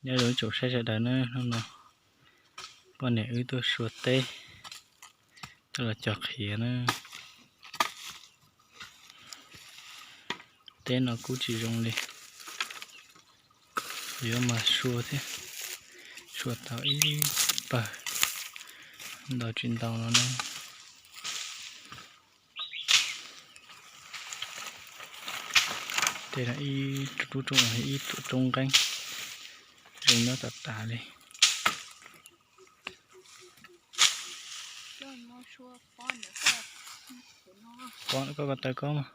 Nyob zoo ib tsoom saib sawv daws na, hnub no poj niam wb tuaj sua teb, tuaj los cog qhiav na. Teb no kub tsis zoo li, yuav mas sua thiab, sua tau ib pawg, ntau tsis ntau no na. Tej no ib rub roob, ib roob nqeeb, zoo nyob tas tas li. Koj ko taw koj mas.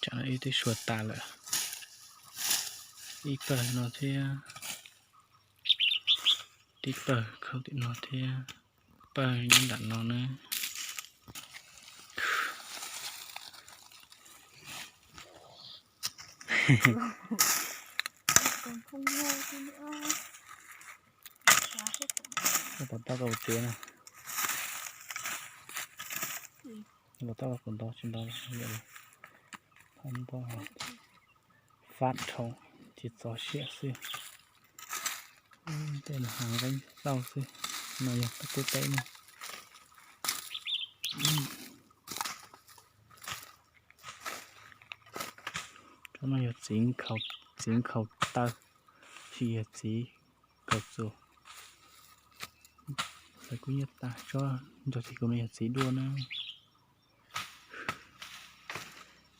Tsam no ib twb sua tas lawm, ib pawg no thiab, tib pawg khaub tim no thiab, pawg nyob nram no na. Pom tau koj txiav na. Pom tau koj puas ntau tsis ntau, phab ntau, fab dhau, tsis txog siab xwb. Tej no hav nqeeb tauj xwb, no yog teb teb ne. Tsob no yog txiv nkhaus taw, tsis yog txiv nkhaus txuas. Lawv kuj nyiaj tas, tsob ntog tsis kuv no yog txiv duaj na.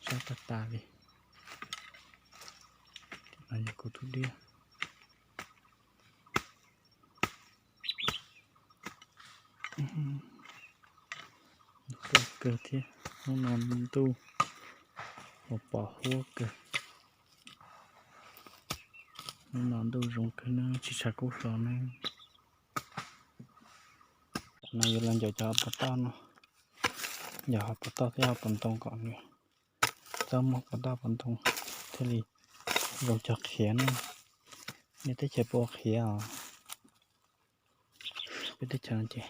Sab tas tas li. No yog kuv tus diab. Ntuj kawg thiab, hnub no ntuj pos huab kawg. Hnub no ntuj zoo kawg na, tsis tshav kub hlo ne. Tam no yuav los ncaws cov hauv paus toj no, ncaws hauv paus toj thiab hauv paus ntoo kom nws txhob muaj paus toj paus ntoo thiaj li zoo cog qhiav na. Nej teb chaws puas ua qhiav os? Peb teb chaws no ces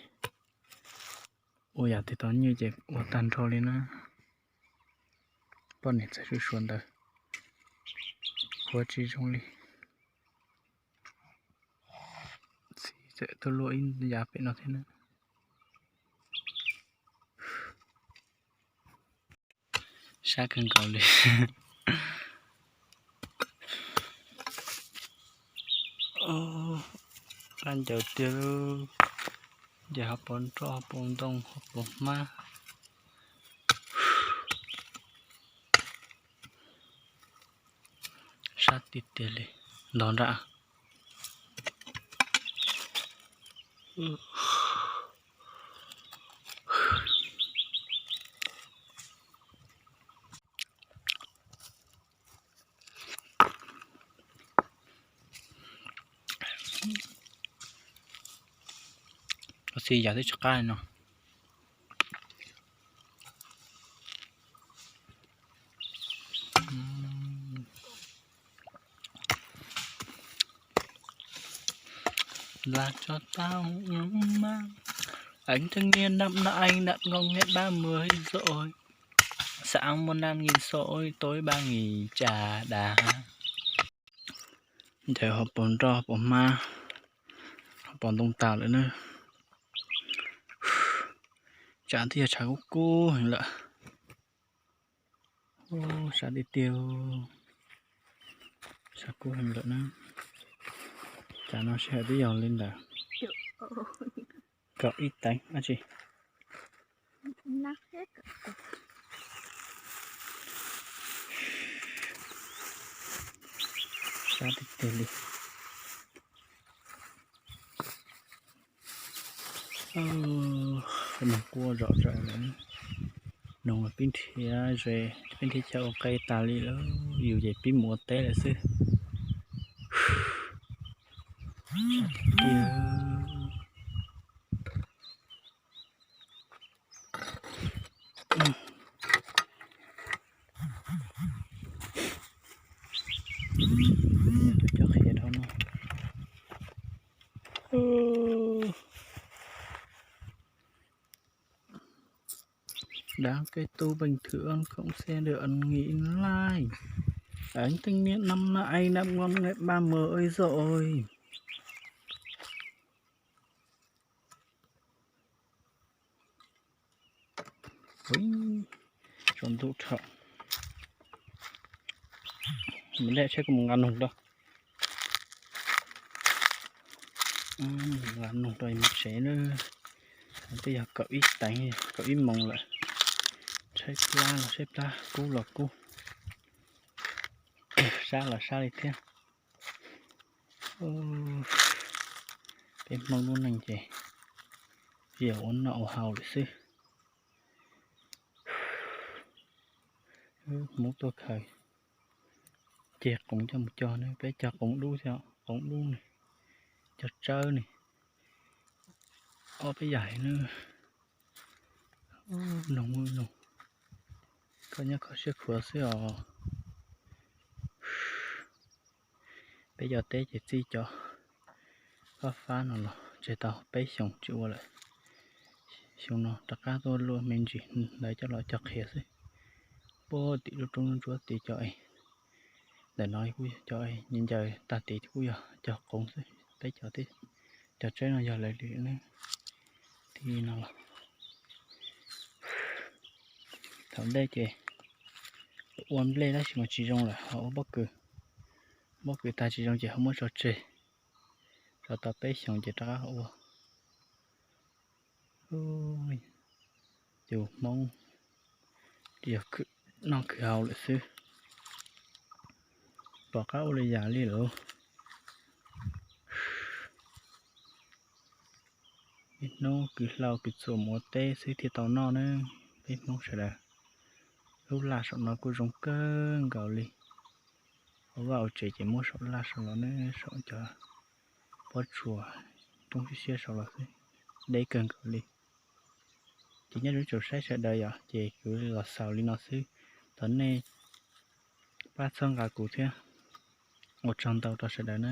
ua yam twg tau nyiaj ces ua tag nrho li na. Poj niam txawm sua sua ntawd, ua tsis zoo li. Txiv txawm tuaj luaj ib yav pem no thiab na. Sab kawg nkaus li. Qab ncaws tiag lauj. Ncaws hauv paus nroj, hauv paus ntoo, hauv paus hmab. Sab tiag tiag li. Ntog nrab. Ua txij yam twb tsis qab li no. Là cho tao ước mơ. Anh thanh niên năm nay đã ngông nghét ba mươi rồi. Sáng một năm nghìn sôi, tối ba nghìn trà đá. Ntawd hauv paus nroj, hauv paus hmab, hauv paus ntoo tas lawm na. Tshav twb yog tshav kub kub heev lawm. Sab tiag tiag, tshav kub heev lawm na. Tshav no sij hawm twb yog li ntawd kaum ib teev dab tsi. Sab tiag tiag li. Noog quaj zom zaws lawm. Noog pib nrhiav ze, pib nrhiav chaw ua qe tas li lawm, yus ces pib mus ua teb lawm xwb. Cov qhiav dhau no. Đáng cái tu bình thường không xe được ăn nghỉ lai. Anh thanh niên năm nay năm ngoan ngày ba mươi ơi rồi. Tsaus ntuj dhau. Mus lej tsheb kuv mus nqa noog rau. Nqa noog rau mus tsev na. Twb yog kaum ib teev, kaum ib moos lawm. Tshaib plab los tshaib plab, kub los kub, sab los sab li thiab. Peb Hmoob lub neej ces yog ua noj ua haus lawm xwb. Hmoob tuaj khaws ceg qoov coj mus cog ne, peb cog qoov dub thiab, qoov dub ne, cog tsawb ne, ob peb yam ne. Noog, noog, koj nyob kho siab khuav xwb os. Peb cov teb ces txij cov fab fab no los tseg tau peb xyoos tsis ua lawm. Xyoo no rov qab tuaj luaj me ntsis ntawd coj los cog qhiav xwb. Puag tim lub roob ntsuab tid cov es, ntawm no kuj cov es ncaws tag tid kuj yog cog qoov xwb, peb cov, cov tsawb no yog lawv li ne. Tim no los thaum ntej ces ua nplej tab sis mas tsis zoo lawm ho ua pob kws. Pob kws tag tsis zoo ces ho muab tso tseg, tso tau peb xyoos ces rov qab ua. Yus Hmoob yog noj khwv haus lawm xwb, pom qab ua li yam li lawm. Ib hnub kwv hlau kwv txuas mus ua teb xwb thiaj tau noj ne. Peb Hmoob sawv daws, lub laj saum no kuj zoo kawg nkaus li. Ua vaj ua tsev ces muab saum laj saum los ne, saum cov pob tsuas roob siab siab saum los xwb, deb kawg nkaus li. Ces nyob zoo tsoom saib sawv daws yom, ces kuv los xaus li no xwb. Thov nej pab txhawb nqa kuv thiab. Ua tsaug ntau rau sawv daws na.